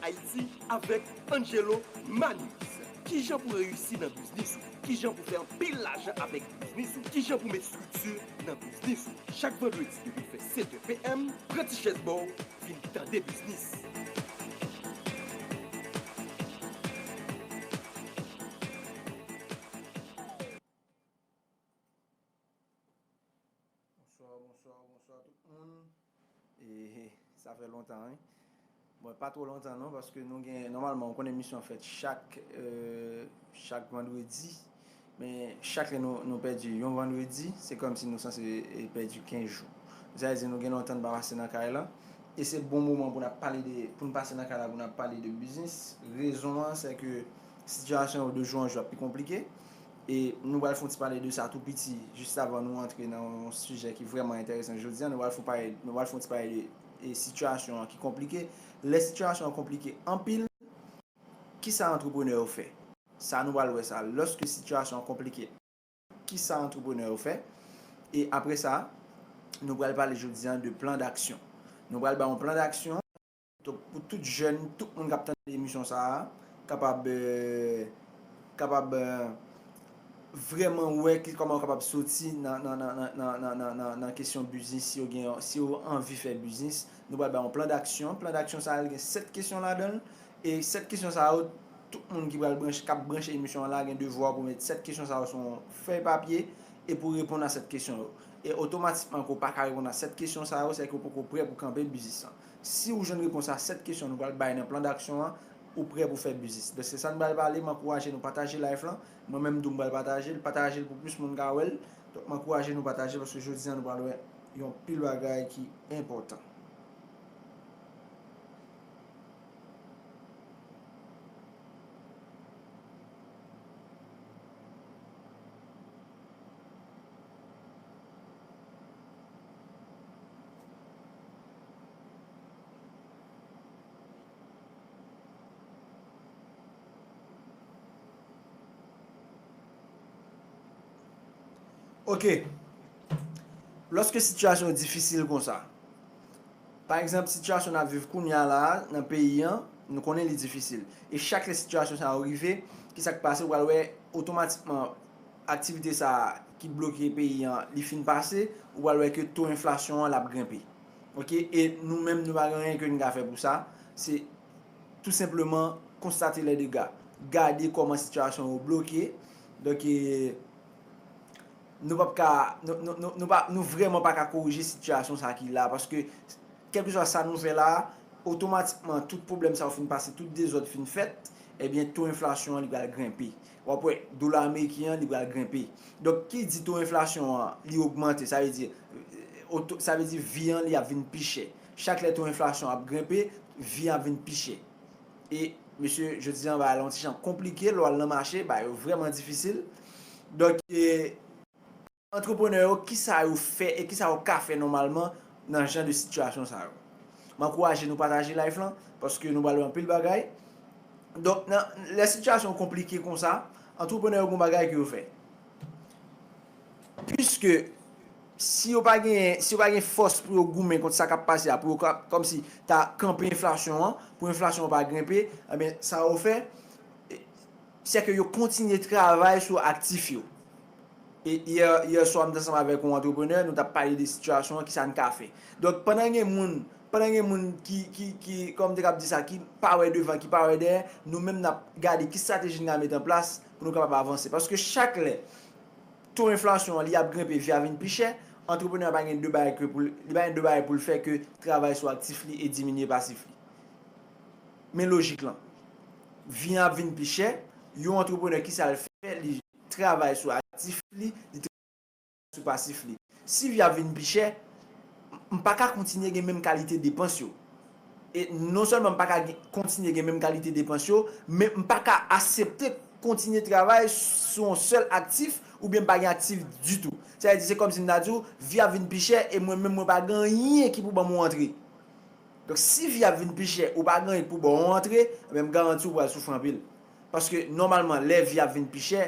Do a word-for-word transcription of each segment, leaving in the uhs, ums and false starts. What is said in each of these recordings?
Ayiti avèk Angelo Manus. Kijan pou reyisi nan biznis ou? Kijan pou fè anpil lajan avèk biznis ou? Kijan pou met estrikti nan biznis ou? Chak vandredi depi l fè sèt è P M, pran ti chèz ba w, vin tande biznis. Bonswa, bonswa, bonswa tout moun. E, sa fè lontan, wi. Bon, pa twò lontan non, paske nou gen, nòmalman, ou konnen emisyon an fèt chak, euh, chak vandredi. Men chak lè nou, nou pèdi yon vandredi, se kòmsi nou sanse, e, pèdi kenz jou. Sa vle di nou gen lontan n pa pase nan kay la. E se bon moman pou n ap pale de, pou n pase nan kay la, pou n ap pale de biznis. Rezon an, se ke sitiyasyon yo de jou an jou ap pi konplike. E nou pral fè yon ti pale de sa tou piti, jis avan nou antre nan yon sijè ki vrèman enteresan jodi a. Nou pral fè yon pale, nou pral fè yon ti pale de, e, sitiyasyon an ki konplike. Lè sitiyasyon an konplike anpil, kisa antreprenè yo fè? Sa nou pral wè sa. Lòske sitiyasyon an konplike, kisa antreprenè yo fè? E apre sa, nou pral pale jodi a de plan d'action. Nou pral ba yon plan d'action. Donk, pou tout jèn, tout moun k ap tande emisyon sa a, kapab, euh, kapab, euh, vrèman wè ki, kòman yo kapab soti nan, nan, nan kesyon biznis, si yo gen, si yo anvi fè biznis. Nou pral ba yon plan d'action. Plan d'action sa a, li gen sèt kesyon ladan l. E sèt kesyon sa yo, tout moun ki pral branche, k ap branche emisyon an la, gen devwa pou met sèt kesyon sa yo sou yon fèy papye e pou reponn a sèt kesyon yo. E otomatikman, ke w pa ka reponn a sèt kesyon sa yo, se ke w poko prè pou kanpe biznis lan. Si w jwenn repons a sèt kesyon nou pral bay nan plan d'action an, ou prè pou fè biznis. Donk, se sa n pral pale, m ankouraje nou pataje live lan. Mwen menm tou m pral pataje l, pataje l pou plis moun ka wè l. Donk, m ankouraje nou pataje paske jodi a nou pral wè yon pil bagay ki enpòtan. Ok. Lòske sitiyasyon yo difisil konsa, pa egzanp, sitiyasyon n ap viv kounye a la a nan peyi an, nou konnen li difisil. E chak lè sitiyasyon sa yo rive, ki sa k pase, ou pral wè otomatikman aktivite sa a ki bloke peyi an, li fin pase, ou pral wè ke to enflasyon an l ap grenpe. Ok? E nou menm, nou pa gen anyen ke n ka fè pou sa. Se tou senpleman konstate lè dega. Gade kòman sitiyasyon yo bloke. Donk, e, nou p ap ka, nou, nou, nou, nou pa, nou vrèman pa ka korije sitiyasyon sa ki la, paske kèlkeswa sa nou fè la, otomatikman, tout pwoblèm sa yo fin pase, tout dezòd fin fèt, ebyen, to enflasyon an, li pral grenpe. W ap wè, dola ameriken an, li pral grenpe. Donk, ki di to enflasyon an, li ogmante, sa vle di, oto-, sa vle di vi an, li ap vin pi chè. Chak lè to enflasyon ap grenpe, vi an ap vin pi chè. E, mesye, jodi a, bagay la yon ti jan konplike, lè w al nan mache, bagay yo vrèman difisil. Donk, e, antreprenè yo, kisa yo fè e kisa yo ka fè nòmalman nan jan de sitiyasyon sa yo? M ankouraje nou pataje live lan, paske nou pral wè anpil bagay. Donk, nan, lè sitiyasyon konplike konsa, antreprenè yo gon bagay ke yo fè. Piske si yo pa gen, si yo pa gen fòs pou yo goumen kont sa k ap pase a, pou yo ka, kòmsi ta kanpe enflasyon an, pou enflasyon an pa grenpe, ebyen, sa yo fè, se ke yo kontinye travay sou aktif yo. E yè, yè swa, m te ansanm avèk yon antreprenè, nou t ap pale de sitiyasyon an, kisa n ka fè. Donk, pandan gen moun, pandan gen moun ki, ki, ki, kòm m te kab di sa, ki pa wè devan, ki pa wè dèyè, nou menm n ap gade ki estrateji n ka met an plas pou nou kapab avanse. Paske chak lè to enflasyon an, li ap grenpe, vi a vin pi chè, antreprenè a pa gen de bagay ke pou l, li pa gen de bagay pou l fè ke travay sou aktif li e diminye pasif li. Men lojik lan. Vi an ap vin pi chè, yon antreprenè, kisa l fè? Li travay sou aktif li, li travay sou pasif li. Si vi ap vin pi chè, m pa ka kontinye gen menm kalite depans yo. E non sèlman m pa ka gen, kontinye gen menm kalite depans yo, men m pa ka aksepte kontinye travay sou yon sèl aktif oubyen m pa gen aktif ditou. Sa vle di, se kòmsi m ta di w, vi ap vin pi chè e mwen menm mwen pa gen anyen ki pou ban m yon rantre. Donk, si vi ap vin pi chè, ou pa gen anyen pou ba w yon rantre, ebyen, m garanti w pral soufri anpil. Paske, nòmalman, lè vi ap vin pi chè,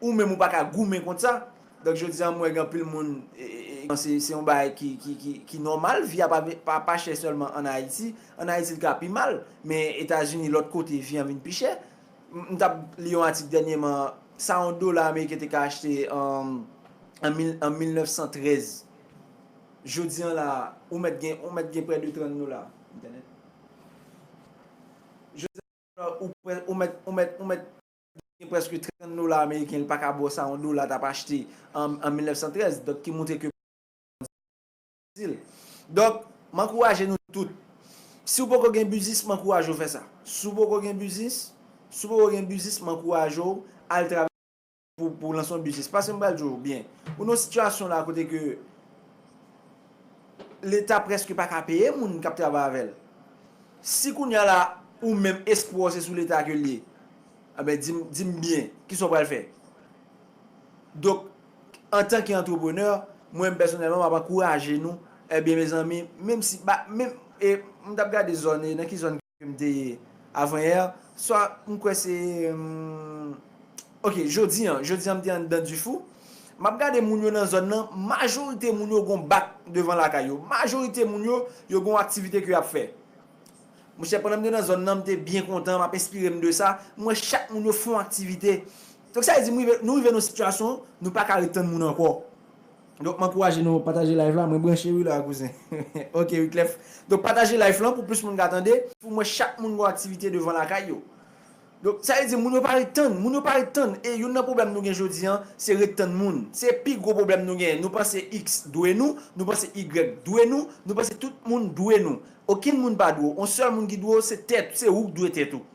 ou menm ou pa ka goumen kont sa. Donk, jodi a, m wè gen anpil moun, e, e, e, Se, se yon bagay ki, ki, ki, ki nòmal, vi a pa, pa, pa chè sèlman ann Ayiti. Ann Ayiti, li ka pi mal, men Etazini, lòt kote, vi an vin pi chè. M, m t ap li yon atik dènyèman, sa yon dola ameriken te ka achte an, an, mil, an mil nèf san trèz. Jodi an la, ou mèt gen, ou mèt gen prè de trant dola. Entènèt. Jodi an la, ou, prè- ou mèt, ou mèt, ou mèt gen prèske trant dola ameriken, li pa ka ba w sa yon dola t ap achte an, an mil nèf san trèz. Donk, ki montre ke difisil. Donk, m ankouraje nou tout. Si w poko gen biznis, m ankouraje w fè sa. Si w poko gen biznis, si w poko gen biznis, m ankouraje w al travay pou, pou lanse yon biznis. Paske m pral di w byen, ou nan yon sitiyasyon la kote ke Leta prèske pa ka peye moun k ap travay avè l. Si kounye a la, ou menm espwa w se sou Leta ke l ye, enben, di m, di m byen, kisa w pral fè? Donk, antanke antreprenè, mwen menm pèsonèlman, m ap ankouraje nou. Ebyen, mezanmi, menm si, ba, menm, e, m t ap gade zòn, e, nan ki zòn ke m te ye avanyè, swa, m kwè se, hmm, ok, jodi an, jodi an, m te anndan Difou. M ap gade moun yo nan zòn nan, majorite moun yo gon bak devan lakay yo. Majorite moun yo, yo gon aktivite ke y ap fè. Monchè, pandan m te nan zòn nan, m te byen kontan, m ap enspire m de sa. M wè chak moun yo fè yon aktivite. Donk, sa vle di, m rive, nou rive nan yon sitiyasyon, nou pa ka ret tann moun ankò. Donk, m ankouraje nou pataje live la, mwen branche wi la, kouzen. Ok, wi, Clef. Donk, pataje live lan pou plis moun ka tande, pou m wè chak moun gon aktivite devan lakay yo. Donk, sa vle di, moun yo pa ret tann, moun yo pa ret tann. E youn nan pwoblèm nou gen jodi an, se ret tann moun. Se pi gwo pwoblèm nou gen. Nou panse X dwe nou, nou panse Y dwe nou, nou panse tout moun dwe nou. Okenn moun pa dwe w. On sèl moun ki dwe w, se tèt, se ou k dwe tèt ou.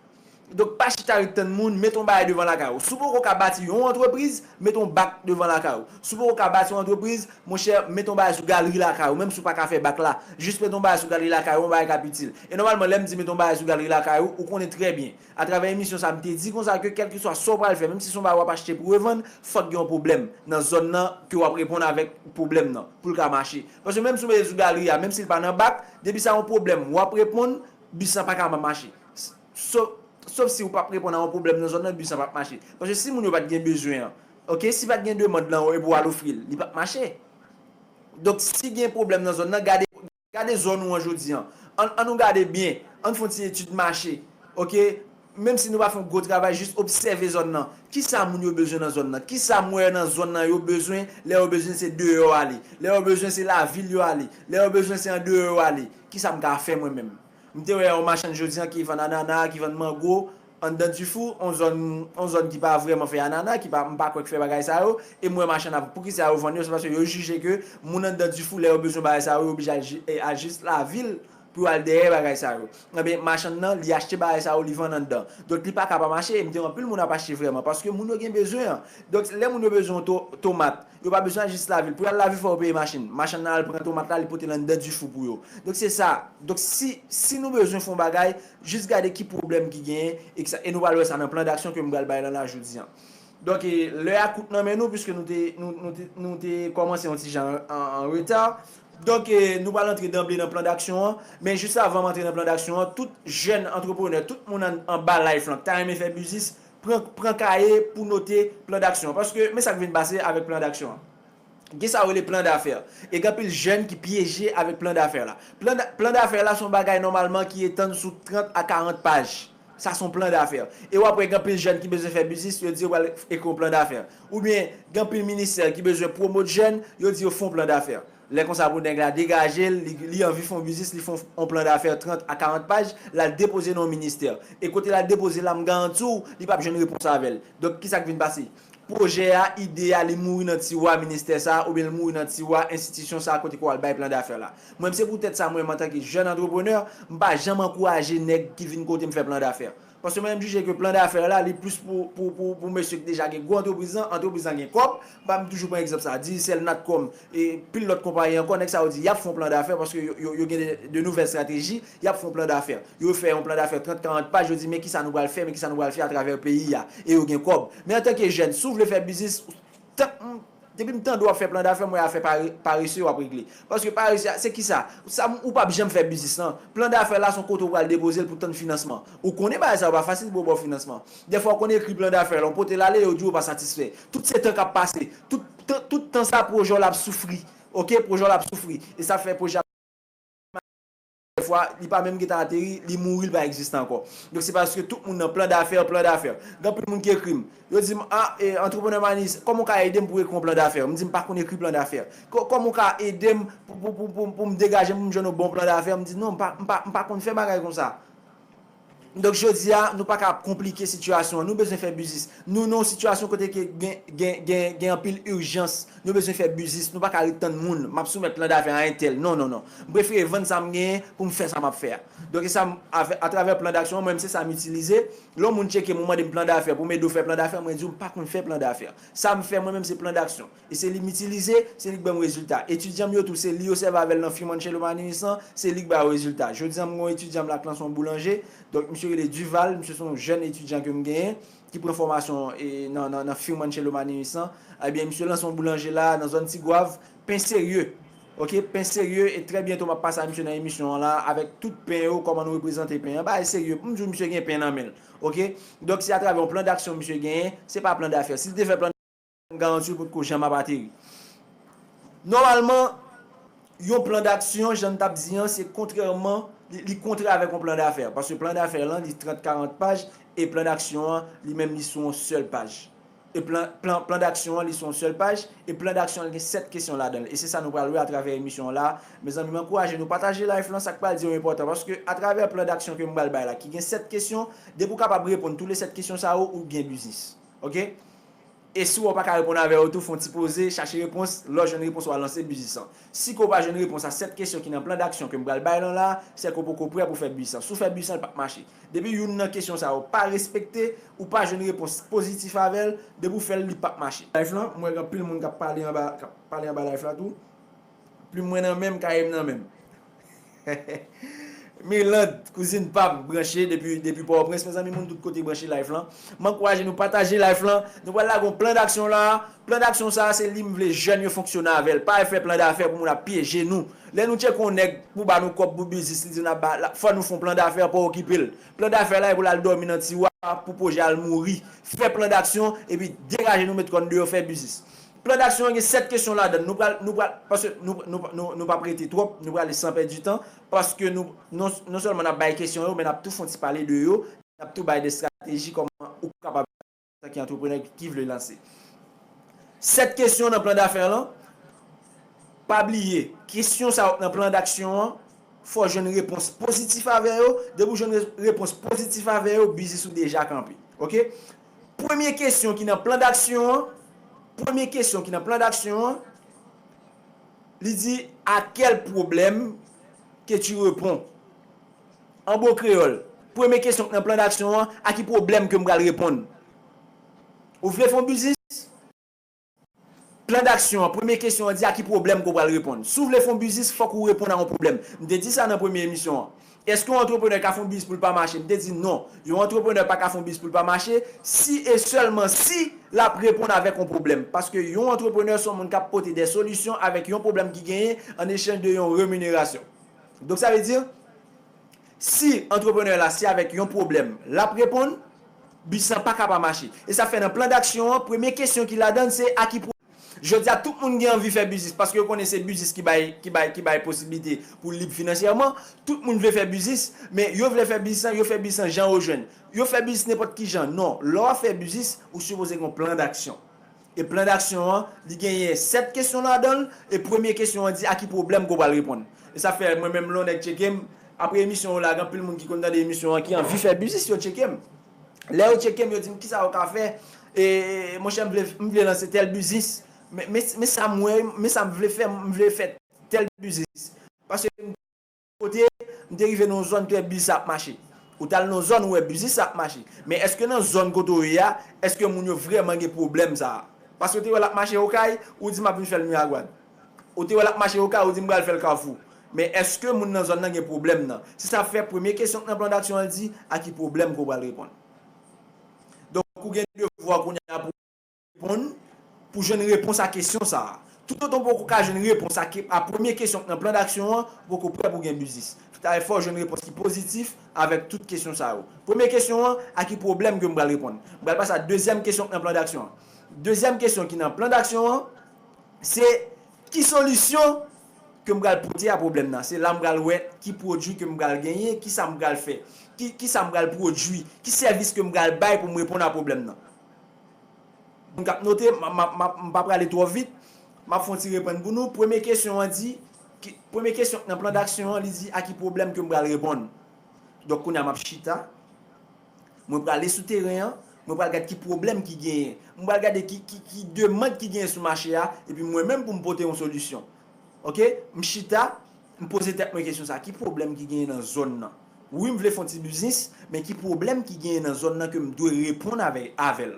Donk, pa chita ret tann moun, mete yon bagay devan lakay ou. Si w poko ka bati yon antrepriz, mete yon bak devan lakay ou. Si w poko ka bati yon antrepriz, monchè, mete yon bagay sou galri lakay ou, menm si w pa ka fè bak la. Jis mete yon bagay sou galri lakay ou, yon bagay k ap itil. E nòmalman, lè m di mete yon bagay sou galri lakay ou, ou konnen trè byen. Atravè emisyon sa, m te di konsa ke kèlkeswa sa w pral fè, menm si se yon bagay w ap achte pou revann, fòk gen yon pwoblèm nan zòn nan ke w ap reponn avèk pwoblèm nan, pou l ka mache. Paske menm si w mete sou galri a, menm si l pa nan bak, depi sa yon pwoblèm, w ap reponn, bis lan pa ka mache. Sof, sof si w p ap reponn a yon pwoblèm nan zòn nan, bis lan p ap mache. Paske si moun yo pa t gen bezwen an, ok, si pa t gen demann lan epi w al ofri l, li p ap mache. Donk, si gen pwoblèm nan zòn nan, gade, gade zòn ou an jodi an. Ann, ann nou gade byen, ann fè yon ti etid mache, ok? Menm si nou pa fè yon gwo travay, jis obsève zòn nan. Kisa moun yo bezwen nan zòn nan? Kisa m wè nan zòn nan yo bezwen? Lè yo bezwen, se deyò ale. Lè yo bezwen, se lavil yo ale. Lè yo bezwen, se andeyò yo ale. Kisa m ka fè mwen menm? M te wè yon machann jodi an ki vann anana, ki vann mango, anndan Difou, yon zòn, yon zòn ki pa vrèman fè anana, ki pa, m pa kwè k fè bagay sa yo, e m wè machann ap, poukisa yo vann yo? Se paske yo jije ke moun anndan Difou, lè yo bezwen bagay sa yo, yo oblije al ji-, e, al jis lavil pou yo al dèyè bagay sa yo. Ebyen, machann nan, li achte bagay sa yo, li vann anndan. Donk, li pa ka pa mache, e m te wè anpil moun ap achte vrèman, paske moun yo gen bezwen an. Donk, lè moun yo bezwen to-, tomat, yo pa bezwen al jis lavil. Pou y al lavil, fò yo peye machin. Machann nan al pran tomat la, li pote l anndan Difou pou yo. Donk, se sa. Donk, si, si nou bezwen fè yon bagay, jis gade ki pwoblèm ki genyen, e ki sa, e nou pral wè sa nan plan d'aksyon ke m pral bay lan la jodi an. Donk, e, lè a kout nan men nou, piske nou te, nou, nou te, nou te kòmanse yon ti jan an, an, an reta. Donk, e, nou pral antre danble nan plan d'aksyon an. Men jis avan m antre nan plan d'aksyon an, tout jèn antreprenè, tout moun an, anba live lan, ki ta renmen fè biznis, pran, pran kaye pou note plan d'aksyon an. Paske, men sa k vin pase avèk plan d'aksyon an. Gen sa yo rele plan dafè. E gen anpil jèn ki pyeje avèk plan dafè la. Plan da-, plan dafè la, se yon bagay nòmalman ki etann sou trant a karant paj. Sa se yon plan dafè. E w ap wè gen anpil jèn ki bezwen fè biznis, yo di yo pral ekri yon plan dafè. Oubyen, gen anpil ministè ki bezwen pwomot jèn, yo di yo fè yon plan dafè. Lè konsa pou nèg la degaje l, li, li anvi fè yon biznis, li fè yon, yon plan dafè trant a karant paj, l al depoze nan yon ministè. E kote l al depoze la, m garanti w, li p ap jwenn repons avè l. Donk, kisa k vin pase? Pwojè a, ide a, li mouri nan tiwa ministè sa a, oubyen li mouri nan tiwa enstitisyon sa a kote ke w al bay plan dafè la. Mwen, se poutèt sa, mwen menm, antanke jèn antreprenè, m pa janm ankouraje nèg ki vin kote m fè plan dafè. Paske mwen, m jije ke plan dafè la, li plis pou, pou, pou, pou mesye ki deja gen gwo antrepriz lan, antrepriz lan gen kòb. M pa, m toujou pran egzanp sa, Digicel, Natcom, e pil lòt konpayi ankò, nèg sa yo di y ap fè yon plan dafè paske yo, yo, yo gen de, de nouvèl estrateji, y ap fè yon plan dafè. Yo fè yon plan dafè trant, karant paj, yo di, men kisa nou pral fè, men kisa nou pral fè atravè peyi a. E yo gen kòb. Men antanke jèn, si w vle fè biznis, tan, depi m tande w ap fè plan dafè, m wè afè pare-, parese w ap regle. Paske parese a, se kisa? Sa, ou p ap janm fè biznis lan. Plan dafè la, se yon kote w pral depoze l pou tann finansman. Ou konnen bagay sa yo pa fasil pou yo ba w finansman. Dèfwa, ou konnen ekri plan dafè la, ou pote l ale, yo di w yo pa satisfè. Tout se tan k ap pase. Tout tan, tout tan sa, pwojè w la ap soufri. Ok, pwojè w la ap soufri. E sa fè pwojè a fwa, li pa menm gentan ateri, li mouri, li pa egziste ankò. Donk se paske tout moun nan plan dafè, plan dafè. Gen anpil moun ki ekri m. Yo di m, ah, e, antreprenè Manis, kòman w ka ede m pou ekri yon plan dafè? M di, m pa konn ekri plan dafè. Kò-, kòman w ka ede m pou, pou, pou, pou, pou m degaje m, pou m jwenn yon bon plan dafè? M di, non, m pa, m pa, m pa konn fè bagay konsa. Donk, jodi a, nou pa ka ap konplike sitiyasyon an. Nou bezwen fè biznis. Nou nan yon sitiyasyon kote ke gen, gen, gen, gen anpil ijans. Nou bezwen fè biznis. Nou pa ka ret tann moun. M ap soumèt plan dafè a entèl. Non, non, non. M prefere vann sa m genyen pou m fè sa m ap fè a. Donk, e sa m, avè-, atravè plan daksyon an, mwen menm, se sa m itilize. Lè yon moun tcheke m, ou mande m plan dafè, pou m ede w fè plan dafè, mwen di w, m pa konn fè plan dafè. Sa m fè, mwen menm, se plan daksyon. E se li m itilize, se li k ban m rezilta. Etidyan m yo tou, se li yo sèvi avè l nan Financial Manis lan, se li k ba yo rezilta. Jodi a, m gen yon etidyan m la k lanse yon boulanje. Donk, misye rele Duval, misye se yon jèn etidyan ke m genyen, ki pran fòmasyon, e, nan, nan, nan Financial Manis lan. Ebyen, misye lanse yon boulanje la, nan zòn Tigwav, pen serye. Ok, pen serye, e trè byento m ap pase a misye nan emisyon an la, avèk tout pen yo, kòman nou reprezante pen an. Bagay serye, m di w misye gen pen nan men l. Ok? Donk, se atravè yon plan daksyon misye genyen, se pa plan dafè. Si l te fè plan m garanti w potko janm ap ateri. Nòmalman, yon plan daksyon, jan n t ap di an, se kontrèman, li, li kontrè avèk yon plan dafè. Paske plan dafè lan, li trant, karant paj, e plan daksyon an, li menm, li sou yon sèl paj. E plan, plan, plan daksyon an, li sou yon sèl paj, e plan daksyon an, li gen sèt kesyon ladan l. E se sa nou pral wè atravè emisyon an la. Mezanmi, m ankouraje nou pataje live lan, sa k pral di yo enpòtan. Paske atravè plan daksyon ke m pral bay la, ki gen sèt kesyon, depi w kapab reponn tou le sèt kesyon sa yo, ou gen biznis. Ok? E si w pa ka reponn avè yo tou, fè yon ti poze, chache repons, lè w jwenn repons, w a lanse biznis lan. Si ke w pa jwenn repons a sèt kesyon ki nan plan daksyon ke m pral bay lan la, sèke w poko prè pou fè biznis lan. Si w fè biznis lan, l p ap mache. Depi youn nan kesyon sa yo pa respekte, ou pa jwenn repons pozitif avè l, depi w fè l, li p ap mache. Live lan, m wè gen anpil moun k ap pale anba, k ap pale anba live la tou. Plim mwen nan men m, kaye m nan men m. Mirlande, kouzin pa m, branche depi, depi Pòtoprens. Mezanmi, moun tout kote branche live lan. M ankouraje nou pataje live lan. Nou pral lage yon plan daksyon la. Plan daksyon sa, se li m vle jèn yo fonksyone avè l. Pa al fè plan dafè pou moun ap pyeje nou. Lè nou tcheke yon nèg pou ba nou kòb pou biznis, li di n ap ba, la, fò nou fè yon plan dafè, pa okipe l. Plan dafè la, e pou l al dòmi nan tiwa, pou pwojè al mouri. Fè plan daksyon, epi degaje nou met kò n deyò, fè biznis. Plan daksyon an gen sèt kesyon ladan l. Nou pral, nou pral, paske nou, nou, nou, nou p ap rete twòp, nou prale san pèdi tan, paske nou, non, non sèlman n ap bay kesyon yo, men n ap tou fè yon ti pale de yo, n ap tou bay de estrateji kòman ou kapab, antanke antreprenè ki vle lanse. Sèt kesyon nan plan dafè lan, pa bliye, kesyon sa yo nan plan daksyon an, fò w jwenn repons pozitif avè yo. Depi w jwenn re-, repons pozitif avè yo, biznis ou deja kanpe. Ok? Premye kesyon ki nan plan daksyon an, premye kesyon ki nan plan daksyon an, li di, à quel problème que tu réponds? An bon kreyòl, premye kesyon ki nan plan daksyon an, a ki pwoblèm ke m pral reponn? Ou vle fè yon biznis? Plan daksyon an, premye kesyon an di a ki pwoblèm ke w pral reponn. Si w vle fè yon biznis, fòk ou reponn a yon pwoblèm. M te di sa nan premye emisyon an. Èske yon antreprenè ka fè yon biznis pou l pa mache? M te di non. Yon antreprenè pa ka fè yon biznis pou l pa mache si e sèlman si l ap reponn avèk yon pwoblèm. Paske yon antreprenè se yon moun k ap pote de solisyon avèk yon pwoblèm ki genyen an echanj de yon reminerasyon. Donk, sa vle di, si antreprenè la se avèk yon pwoblèm l ap reponn, biznis lan pa ka pa mache. E sa fè nan plan daksyon an, premye kesyon ki ladan l se a ki pwoblèm. Jodi a, tout moun gen anvi fè biznis paske yo konnen se biznis ki bay, ki bay, ki bay posiblite pou lib finansyèman. Tout moun vle fè biznis, men yo vle fè biznis lan, yo fè biznis lan jan yo jwenn. Yo fè biznis nenpòt ki jan. Non, lè w ap fè biznis, ou sipoze gen yon plan daksyon. E plan daksyon an, li genyen sèt kesyon ladan l, e premye kesyon an di a ki pwoblèm ke w pral reponn. E sa fè mwen menm lè yon nèg tcheke m, apre emisyon yo la, gen anpil moun ki konn tande emisyon an, ki anvi fè biznis, yo tcheke m. Lè yo tcheke m, yo di m kisa yo ka fè, e monchè, m vle, m vle lanse tèl biznis, men, men, men sa m wè, men sa m vle fè, m vle fè tèl biznis. Paske kote, m te rive nan yon zòn ke biznis ap mache. Ou t al nan yon zòn ou wè biznis ap mache. Men èske nan zòn kote w ye a, èske moun yo vrèman gen pwoblèm sa a? Paske w te wè l ap mache Okay, ou di m ap vin fè l Miragwàn. Ou te wè l ap mache Okay, ou di m pral fè l Kafou. Men èske moun nan zòn nan gen pwoblèm nan? Se sa fè premye kesyon k nan plan daksyon an di, a ki pwoblèm ke w pral reponn? Donk, ou gen devwa kounye a pou reponn, pou jwenn repons a kesyon sa a. Toutotan w poko ka jwenn repons a ke-, a premye kesyon k nan plan daksyon an, ou poko prè pou gen biznis. Sa fè fò w jwenn repons ki pozitif avèk tout kesyon sa yo. Premye kesyon an, a ki pwoblèm ke m pral reponn? M pral pase a dezyèm kesyon k nan plan daksyon an. Dezyèm kesyon ki nan plan daksyon an, se Ki solisyon ke m pral pote a pwoblèm nan? Se la m pral wè ki pwodui ke m pral genyen, ki sa m pral fè, ki, ki sa m pral pwodui, ki sèvis ke m pral bay pou m reponn a pwoblèm nan. Moun k ap note, m, m, m, m pa prale twò vit, m ap fè yon ti reprann pou nou. Premye kesyon an di, ki, premye kesyon nan plan d'aksyon an, li di a ki pwoblèm ke m pral reponn. Donk, kounye a m ap chita, mwen prale sou teren an, mwen pral gade ki pwoblèm ki genyen. Mwen pral gade ki, ki, ki demann ki genyen sou mache a, epi mwen menm pou m pote yon solisyon. Oke? M chita, m poze tèt mwen kesyon sa, ki pwoblèm ki genyen nan zòn nan? Wi, m vle fè yon ti biznis, men ki pwoblèm ki genyen nan zòn nan ke m dwe reponn avè, avè l?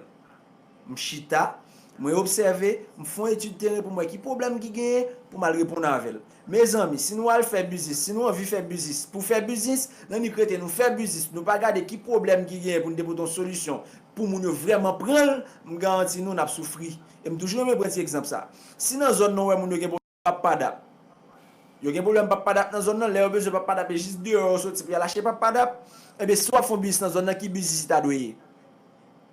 M chita, mwen obsève, m fè yon etid teren pou m wè ki pwoblèm ki genyen pou m al reponn avè l. Mezanmi, si nou al fè biznis, si nou anvi fè biznis, pou fè biznis, nan nik rete nou fè biznis, nou pa gade ki pwoblèm ki genyen pou nou te pote yon solisyon pou moun yo vrèman pran l, m garanti nou n ap soufri. E m toujou renmen pran ti egzanp sa. Si nan zòn nan w wè moun yo gen pap padap. Yo gen pwoblèm pap padap nan zòn nan, lè yo bezwen pap padap, e jis deyò yo soti pou y al achte pap padap. Ebyen, si w ap fè yon biznis nan zòn nan, ki biznis li ta dwe ye?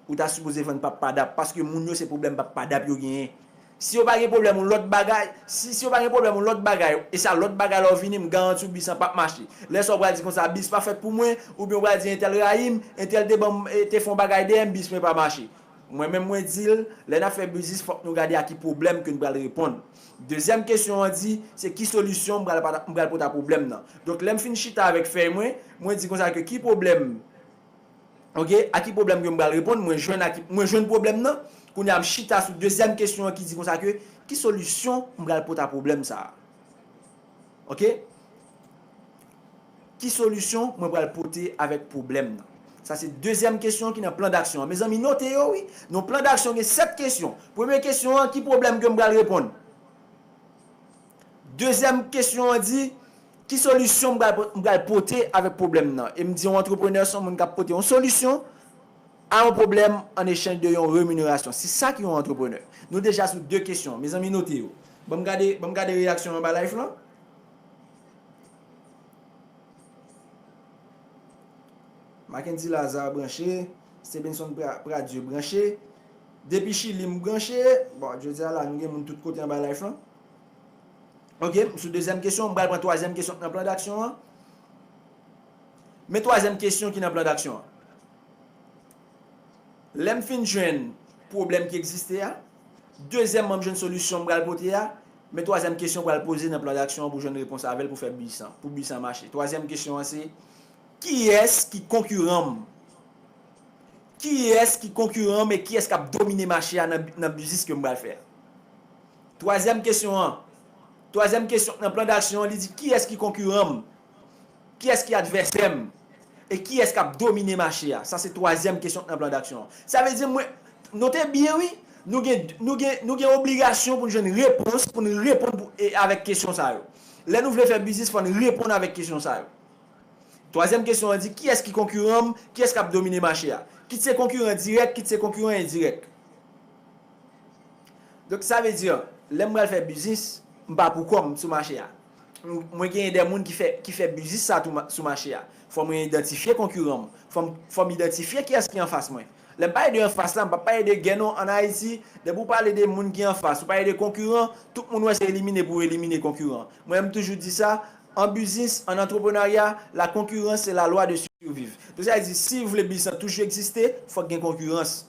Ou ta sipoze vann pap padap, paske moun yo se pwoblèm pap padap yo genyen. Si yo pa gen pwoblèm yon lòt bagay, si, si yo pa gen pwoblèm yon lòt bagay, e sa lòt bagay la w vini, m garanti w biznis lan pap mache. Lè sa w pral di konsa, biznis pa fèt pou mwen, oubyen w pral di entèl rayi m, entèl te ban m, e, te fè yon bagay dèyè m, biznis mwen pa mache. Mwen menm mwen di l, lè n ap fè biznis, fòk nou gade a ki pwoblèm ke n pral reponn. Dezyèm kesyon an di, se ki solisyon m pral, m pral pote a pwoblèm nan. Donk, lè m fin chita avèk fèy mwen, mwen di konsa ke ki pwoblèm, oke, a ki pwoblèm ke m pral reponn, mwen jwenn a ki, mwen jwenn pwoblèm nan, kounye a m chita sou dezyèm kesyon an ki di konsa ke ki solisyon m pral pote a pwoblèm sa a. Oke? Ki solisyon mwen pral pote avèk pwoblèm nan? Sa se dezyèm kesyon ki nan plan d'aksyon an. Mezanmi, note yo, wi. Nan plan d'aksyon, gen sèt kesyon. Premye kesyon an, ki pwoblèm ke m pral reponn? Dezyèm kesyon an di, ki solisyon m pral, m pral pote avèk pwoblèm nan? E m di yon antreprenè se yon moun k ap pote yon solisyon a yon pwoblèm an echanj de yon reminerasyon. Se sa ki yon antreprenè. Nou deja sou de kesyon. Mezanmi, note yo. Ban m gade, ban m gade reyaksyon anba live lan. Mackendy Lazare branche, Stevenson Pra-, Pradieu branche. Depi Chili, m branche. Bon, jodi a la, nou gen moun tout kote anba live lan. Oke, m sou dezyèm kesyon, m pral pran twazyèm kesyon ki nan plan d'aksyon an. Men twazyèm kesyon ki nan plan d'aksyon an. Lè m fin jwenn pwoblèm ki egziste a, dezyèmman, m jwenn solisyon m pral pote a, men twazyèm kesyon pral poze nan plan d'aksyon an pou jwenn repons avè l pou fè biznis lan, pou biznis lan mache. Twazyèm kesyon an se, kiyès ki konkiran m? Kiyès ki konkiran m e kiyès k ap domine mache a nan, nan biznis ke m pral fè a? Twazyèm kesyon an, twazyèm kesyon nan plan d'aksyon an, li di, kiyès ki konkiran m? Kiyès ki advèsè m? E kiyès k ap domine mache a? Sa se twazyèm kesyon k nan plan d'aksyon an. Sa vle di, mwen, note byen, wi, nou gen, nou gen, nou gen obligasyon pou n jwenn repons, pou n reponn pou, e, avèk kesyon sa yo. Lè nou vle fè biznis, fò n reponn avèk kesyon sa yo. Twazyèm kesyon an di, kiyès ki konkiran m, kiyès k ap domine mache a? Kit se konkiran dirèk, kit se konkiran endirèk. Donk, sa vle di, lè m pral fè biznis, m pa pou kò m sou mache a. M, mwen genyen de moun ki fè, ki fè biznis sa tou ma-, sou mache a. Fò mwen idantifye konkiran m. Fò m, fò m idantifye kiyès ki anfas mwen. Lè m pale de anfas la, m pa pale de gè non. Ann Ayiti, depi w pale de moun ki anfas, ou pale de konkiran, tout moun wè se elimine pou w elimine konkiran. Mwen, m toujou di sa, an biznis, an antreprenarya, la concurrence, c'est la loi de survie. Donk, sa vle di, si w vle biznis lan toujou egziste, fòk gen konkirans.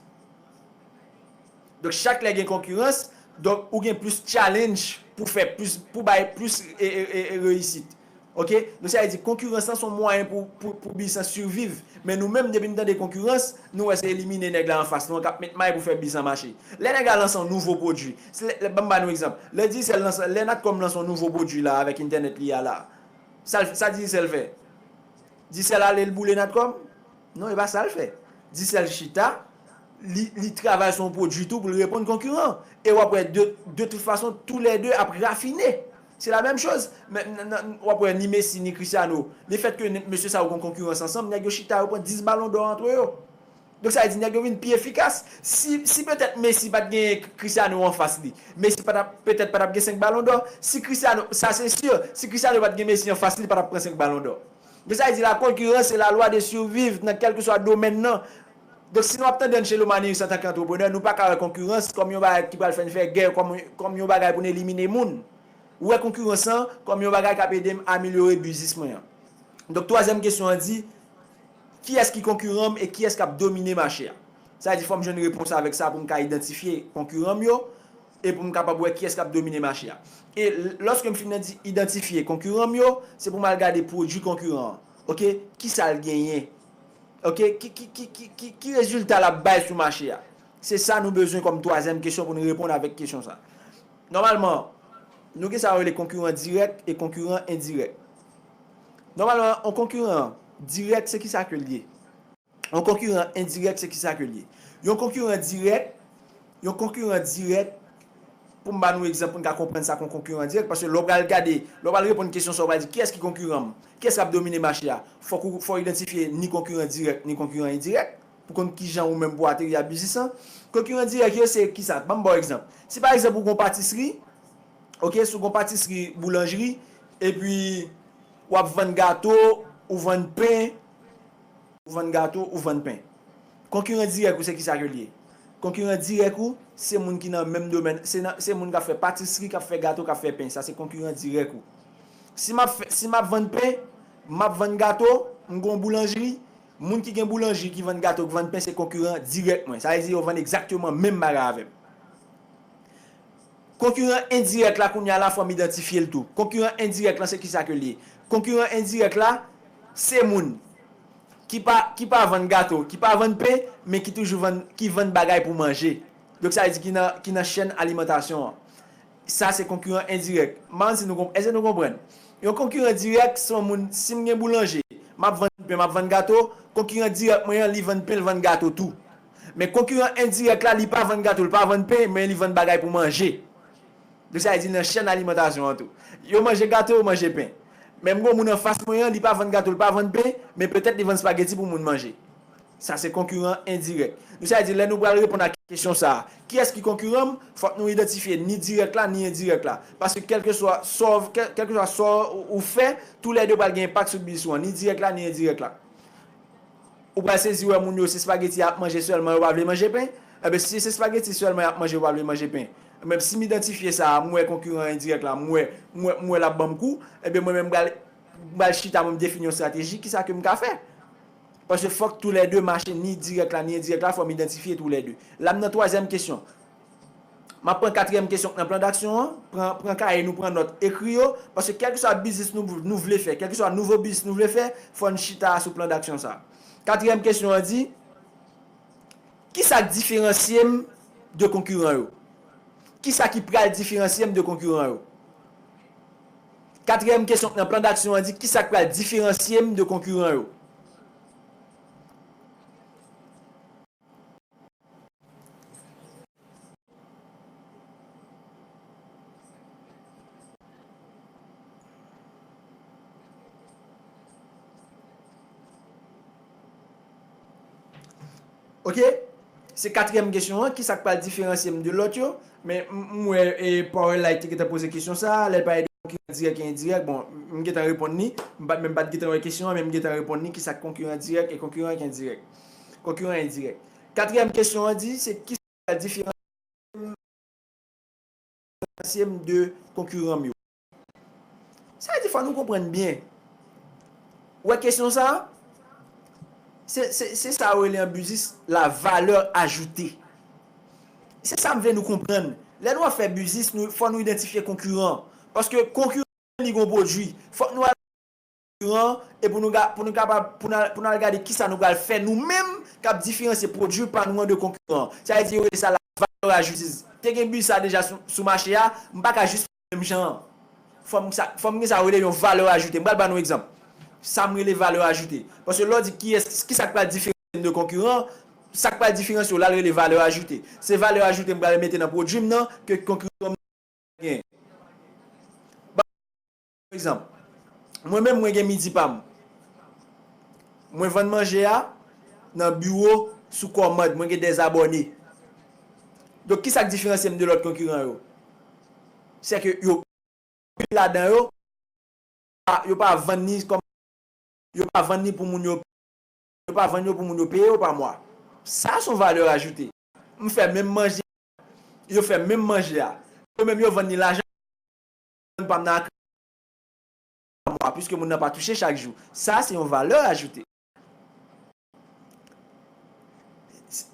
Donk, chak lè gen konkirans, donk, ou gen plis challenge pou fè plis, pou bay plis, e, e, e, e, reyisit. Oke? Donk, sa vle di, konkirans lan se yon mwayen pou, pou, pou biznis lan siviv. Men nou menm, depi n tande konkirans, nou wè se elimine nèg la anfas nou an k ap met may pou fè biznis lan mache. Lè nèg la lanse yon nouvo pwodui, se lè, lè, ban m ba nou egzanp. Lè Digicel lanse, lè Natcom lanse yon nouvo pwodui la avèk entènèt li a la, sa l, sa Digicel fè? Digicel ale l boule Natcom? Non, e pa sa l fè. Digicel chita, li, li travay sou yon pwodui tou pou l reponn konkiran. E w ap wè de, de tout fason, toulède ap rafine. Se la menm choz. Men, n, n, w ap wè ni Messi, ni Cristiano. Lefètke n, mesye sa yo gen konkirans ansanm, nèg yo chita, yo pran dis balon dò antre yo. Donk, sa vle di nèg yo vin pi efikas. Si, si petèt Messi pa t gen Cristiano anfas li, Messi pa t ap, petèt pa t ap gen senk balon dò. Si Cristiano, sa se si, si Cristiano pa t gen Messi anfas li, li pa t ap pran senk balon dò. Donk, sa vle di la concurrence, c'est la loi de survie nan kèlkeswa domèn nan. Donk, si nou ap tande Angelo Maneris antanke antreprenè, nou pa ka wè konkirans kòm yon bagay ki pral fè n fè gè, kòm, kòm yon bagay pou n elimine moun. Ou wè konkirans lan kòm yon bagay k ap ede m amelyore biznis mwen an. Donk, twazyèm kesyon an di, kiyès ki konkiran m e kiyès k ap domine mache a? Sa vle di, fò m jwenn repons avèk sa pou m ka idantifye konkiran m yo e pou m kapab wè kiyès k ap domine mache a. E l-, lòske m fin nan di idantifye konkiran m yo, se pou m al gade pwodui konkiran an. Oke? Kisa l genyen? Oke? Ki, ki, ki, ki, ki, ki rezilta l ap bay sou mache a? Se sa nou bezwen kòm twazyèm kesyon pou nou reponn avèk kesyon sa. Nòmalman, nou gen sa yo rele konkiran dirèk e konkiran endirèk. Nòmalman, yon konkiran dirèk, se kisa ke l ye? Yon konkiran endirèk, se kisa ke l ye? Yon konkiran dirèk, yon konkiran dirèk, pou m ba nou egzanp pou n ka konprann sa k yon konkiran dirèk, paske lè w pral gade, lè w pral reponn kesyon sa, w pral di, kiyès ki konkiran m? Kiyès k ap domine mache a? Fòk ou, fò w idantifye ni konkiran dirèk, ni konkiran endirèk, pou konn kijan ou menm pou ateri a biznis lan. Konkiran dirèk yo, se kisa? Ban m ba w egzanp. Si pa egzanp, ou gon patisri, oke, si w gon patisri, boulanjri, epi w ap vann gato, ou vann pen, ou vann gato, ou vann pen. Konkiran dirèk ou se kisa ke l ye? Konkiran dirèk ou, se moun ki nan menm domèn, se nan, se moun k ap fè patisri, k ap fè gato, k ap fè pen. Sa se konkiran dirèk ou. Si m ap fè, si m ap vann pen, m ap vann gato, m gon boulanjri, moun ki gen boulanjri, ki vann gato, ki vann pen, se konkiran dirèk mwen. Sa vle di yo vann egzakteman menm bagay avè m. Konkiran endirèk la, kounye a la, fò m idantifye l tou. Konkiran endirèk la, se kisa ke l ye? Konkiran endirèk la, se moun ki pa, ki pa vann gato, ki pa vann pen, men ki toujou vann, ki vann bagay pou manje. Donk, sa vle di ki nan, ki nan chèn alimantasyon an. Sa se konkiran endirèk. M pa konn si nou konp-, èske nou konprann? Yon konkiran dirèk, se yon moun, si m gen boulanje, m ap vann pen, m ap vann gato, konkiran dirèk mwen an, li vann pen, l vann gato tou. Men konkiran endirèk la, li pa vann gato, li pa vann pen, men li vann bagay pou manje. Donk, sa vle di nan chèn alimantasyon an tou. Yo manje gato, yo manje pen. Men m gon moun anfas mwen an, li pa vann gato, li pa vann pen, men petèt li vann spageti pou moun manje. Sa se konkiran endirèk. Donk, sa vle di, lè nou pral reponn a kesyon sa a, kiyès ki konkiran m, fòk nou idantifye ni dirèk la, ni endirèk la. Paske kèlkeswa sa w, kèl-, kèlkeswa sa w, ou fè, toulède pral gen enpak sou biznis ou an, ni dirèk la, ni endirèk la. Ou pral sezi wè moun yo se spageti y ap manje sèlman, yo pa vle manje pen. Enben, si se spageti sèlman y ap manje, yo pa vle manje pen. Enben, si m idantifye sa a, m wè konkiran endirèk la, m wè, m wè, m wè l ap ban m kou, enben, mwen menm, m pral, m pral chita, mwen, m defini yon estrateji, kisa ke m ka fè? Paske fòk toulède mache, ni dirèk la, ni endirèk la, fò m idantifye toulède. La, m nan twazyèm kesyon. M ap pran katriyèm kesyon k nan plan daksyon an. Pran, pran kaye nou, pran nòt, ekri yo. Paske kèlkeswa biznis nou, nou vle fè, kèlkeswa nouvo biznis nou vle fè, fò n chita sou plan daksyon sa a. Katriyèm kesyon an di, kisa k diferansye m de konkiran yo? Kisa ki pral diferansye m de konkiran yo? Katriyèm kesyon k nan plan daksyon an di, kisa k pral diferansye m de konkiran yo? Oke? Se katriyèm kesyon an, kisa k pral diferansye m de lòt yo? Men m, m wè, e, Power Light te gentan poze kesyon sa a, lè l pale de konkiran dirèk e endirèk. Bon, m gentan reponn li. M pa t menm pa t gentan wè kesyon an, men m gentan reponn li, kisa k konkiran dirèk e konkiran k endirèk. Konkiran endirèk. Katriyèm kesyon an di, se ki diferansye m de konkiran m yo. Sa vle di fò nou konprann byen. Ou wè kesyon sa a? Se, se, se sa yo rele an biznis la valeur ajoutée. Se sa m vle nou konprann. Lè nou ap fè biznis, nou, fò nou idantifye konkiran. Paske konkiran li gon pwodui. Fòk nou al konkiran e pou nou ga-, pou nou kapab, pou nou al, pou nou al gade kisa nou pral fè nou menm k ap diferansye pwodui pa nou an de konkiran. Sa vle di yo rele sa la valeur ajoutée. Te gen biznis sa deja sou, sou mache a, m pa ka jis fè menm jan an. Fò m sa, fò m gen sa yo rele yon valeur ajoutée. M pral ba nou egzanp. Sa m rele valeur ajoutée. Paske lè w di kiyès, kisa k pral diferansye m de konkiran, sa k pral diferansye w la, l rele valeur ajoutée. Se valeur ajoutée m pral mete nan pwodui m nan ke konkiran m gen. Ban m egzanp. Mwen menm, mwen gen midi pa m. Mwen vann manje a nan biwo sou kòmand. Mwen gen dè abòne. Donk, kisa k diferansye m de lòt konkiran yo? Se ke yo, anpil ladan yo, pa, yo pa vann ni kòm, yo pa vann ni pou moun yo, yo pa vann yo pou moun yo peye yo pa mwa. Sa se yon valeur ajoutée. M fè menm manje, yo fè menm manje a. Yo menm yo vann ni lajan. pa m nan akri mwa, piske moun nan pa touche chak jou. Sa, se yon valè ajoute.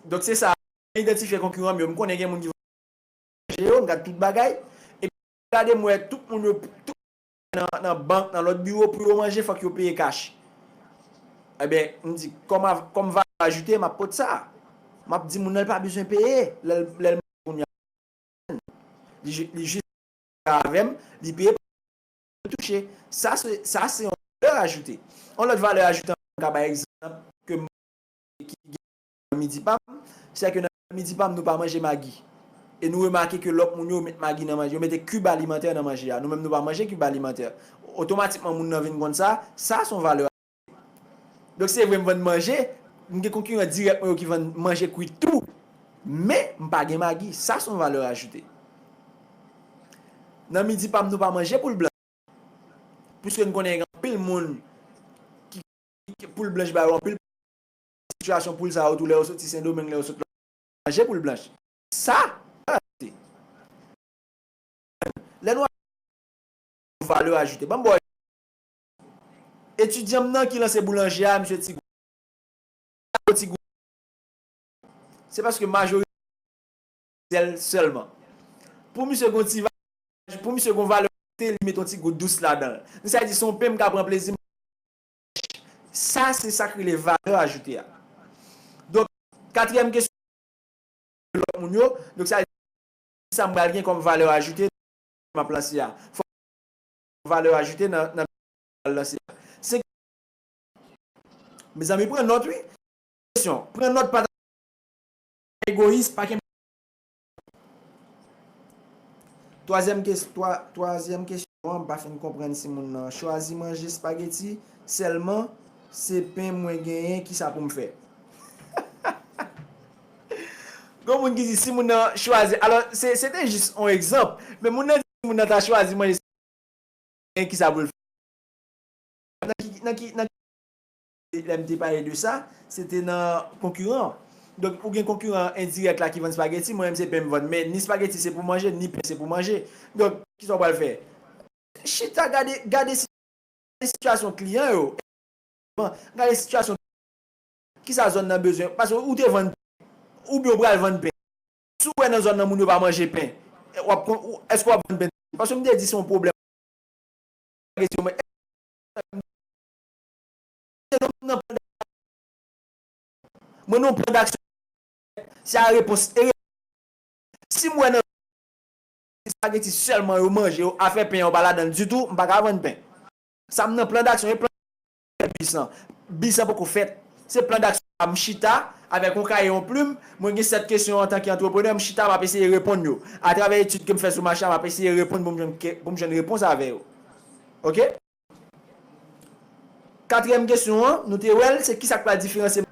Donk, se sa, idantifye konkiran m yo. M konnen gen moun ki manje yo, m gad tout bagay. Epi, gade, m wè tout moun yo, tout nan, nan bank, nan lòt biwo, pou yo manje, fòk yo peye kach. Ebyen, m di, kòm av-, kòm valè ajoute, m ap pot sa. M ap di moun nan, li pa bezwen peye. Lè l, lè l manje kounye a, li, li jis avè m, li peye, touche. Sa, se, sa, se yon valè ajoute. Yon lòt valè ajoute, m ka bay egzanp, ke m, ki gen nan Midi Pam, se ke nan Midi Pam, nou pa manje magi. E nou remake ke lòt moun yo met magi nan manje, yo mete kib alimantè nan manje a. Nou menm, nou pa manje kib alimantè. Otomatikman, moun nan vin konn sa, sa se yon valè. Donk, se vre, m vann manje, m gen konkiran dirèk mwen yo ki vann manje kwit tou, men m pa gen magi. Sa se yon valè ajoute. Nan Midi Pam, nou pa manje poul blanch. Piske n konnen gen anpil moun ki, ki poul blanch ba yo anpil sitiyasyon poul sa yo tou lè yo soti Sendomeng, lè yo soti manje poul blanch. Sa, lè nou valè ajoute. Ban m ba w etidyan m nan ki lanse boulanje a, misye ti gou. Ti gou. Se paske majorite sèl sèlman. Pou misye gon ti va-, pou misye gon valè, li met yon ti gou dous ladan l. Sa vle di se yon pen m ka pran plezi m. Sa, se sa k rele valè ajoute a. Donk, katriyèm kesyon, lòt moun yo. Donk, sa vle di sa m pral gen kòm valè ajoute m ap lanse a. Fòk valè ajoute nan, nan lanse a. Se, mezanmi, pran nòt, wi. Kesyon. Pran nòt, pa ta egoyis, pa kenbe. Twazyèm kes-, twa-, twazyèm kesyon an, m pa fin konprann si moun nan chwazi manje espageti sèlman, se pen mwen genyen, kisa pou m fè? Gon moun ki di si moun nan chwazi, alò, se, se te jis yon egzanp, men moun nan di si moun nan ta chwazi manje, kisa pou l fè? Nan ki, nan ki, nan ki, lè m te pale de sa, se te nan konkiran. Donk, ou gen konkiran endirèk la ki vann spageti, mwen menm se pen m vann. Men ni spageti se pou manje, ni pen se pou manje. Donk, kisa w pral fè? Chita, gade, gade si, sitiyasyon kliyan yo. Gade sitiyasyon, kisa zòn nan bezwen. Paske ou te vann, oubyen ou pral vann pen. Si w wè nan zòn nan moun yo pa manje pen, w ap kon-, ou, èske w ap vann pen? Paske m te di se yon pwoblèm. Mwen nan plan, mwen nan plan d'aksyon. Se a repons. E si m wè nan espageti sèlman yo manje, yo, afè pen an pa ladan l ditou, m pa ka vann pen. Sa m nan plan d'aksyon, e plan bis lan. Bis lan poko fèt. Se plan d'aksyon a, m chita avèk yon kaye, yon plim, mwen gen sèt kesyon antanke antreprenè, m chita, m ap eseye reponn yo. Atravè etid ke m fè sou mache a, m ap eseye reponn pou m jwenn ke, pou m jwenn repons avè yo. Oke? Katriyèm kesyon an, nou te wè l, se kisa k pral diferansye.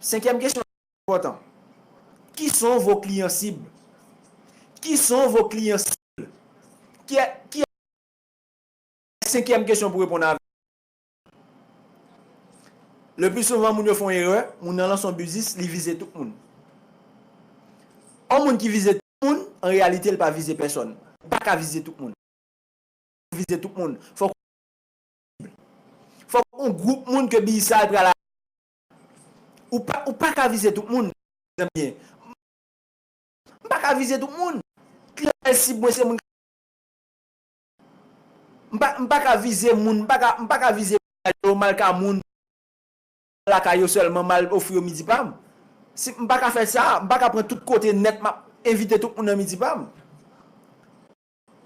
Senkyèm kesyon an enpòtan. Qui sont vos clients cibles? Qui sont vos clients cibles? Ki, ki, senkyèm kesyon pou reponn avè. Le pli souvan, moun yo fè yon erè, moun nan lanse yon biznis, li vize tout moun. Yon moun ki vize tout moun, an reyalite, li pa vize pèsòn. Ou pa ka vize tout moun. Vize tout moun. Fòk, fòk yon gwoup moun ke biznis sa pral. Ou pa, ou pa ka vize tout moun, zanmi. M pa ka vize tout moun. Kliyantèl sib mwen se moun. M pa, m pa ka vize moun, m pa ka, m pa ka vize yo, m al ka moun lakay yo sèlman, m al ofri yo Midi Pam. Si, m pa ka fè sa, m pa ka pran tout kote nèt, m ap envite tout moun nan Midi Pam.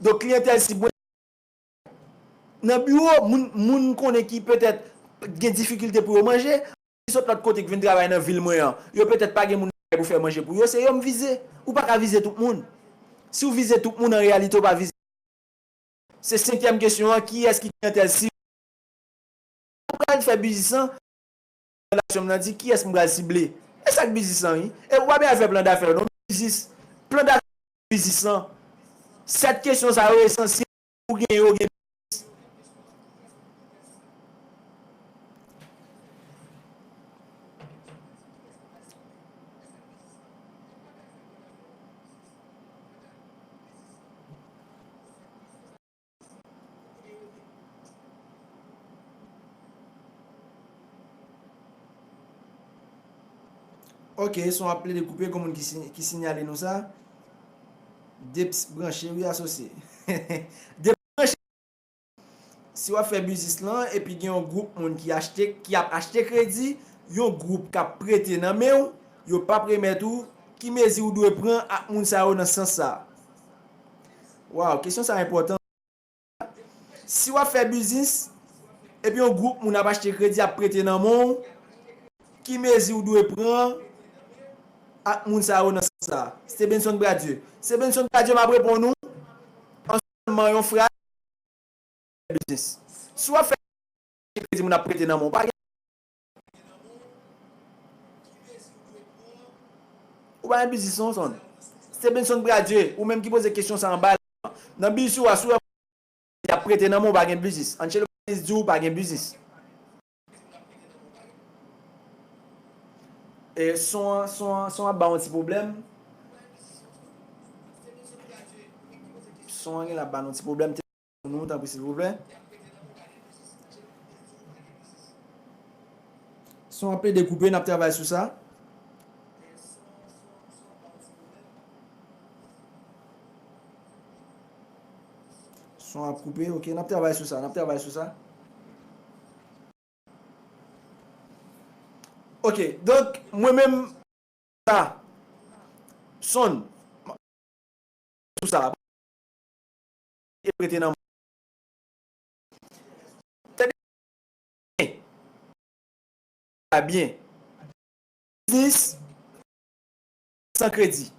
Donk, kliyantèl sib mwen nan biwo, moun, moun m konnen ki petèt gen difikilte pou yo manje, ki sot lòt kote, ki vin travay nan vil mwen an, yo petèt pa gen moun pou fè manje pou yo, se yo m vize. Ou pa ka vize tout moun. Si w vize tout moun, an reyalite, w pa vize. Se senkyèm kesyon an, kiyès ki kliyantèl sib? Ou pral fè biznis lan, relasyon m nan di, kiyès m pral sible? E sa k biznis lan, wi. E ou pa bezwen fè plan dafè, non. Biznis, plan dafè, biznis lan. Sèt kesyon sa yo esansyèl pou gen yo gen biznis. Ok, son ap plede koupe, gon moun ki, si- ki sinyale nou sa. Deps branche, wi, asosye. Deps branche. Si w ap fè biznis lan, epi gen yon gwoup moun ki achte, ki ap achte kredi, yon gwoup k ap prete nan men w, yo p ap remèt ou, ki mezi w dwe pran ak moun sa yo nan sans sa? Waw, kesyon sa enpòtan. Si w ap fè biznis, epi yon gwoup moun ap achte kredi, ap prete nan men w, ki mezi w dwe pran ak moun sa yo nan sans sa? Stevenson Bradieu. Stevenson Bradieu, m ap reponn ou an sèlman yon fraz, biznis. Si w ap fè kredi, moun ap prete nan men w, pa gen Ou pa gen biznis non, Son. Stevenson Bradieu, ou menm ki poze kesyon sa anba la. Nan biznis ou a, si w ap prete nan men w, ou pa gen biznis. Angelo Valdez di w pa gen biznis. E son an, son an, son an ap ba w yon ti pwoblèm. Son an gen la ba nou ti pwoblèm. Pou nou, tanpri, silvouplè. Son an plede koupe, n ap travay sou sa. Son ap koupe, ok, n ap travay sou sa, n ap travay sou sa. Ok, donk, mwen menm, sa, Son, sou sa, e prete nan Tande byen. Byen. Biznis san kredi.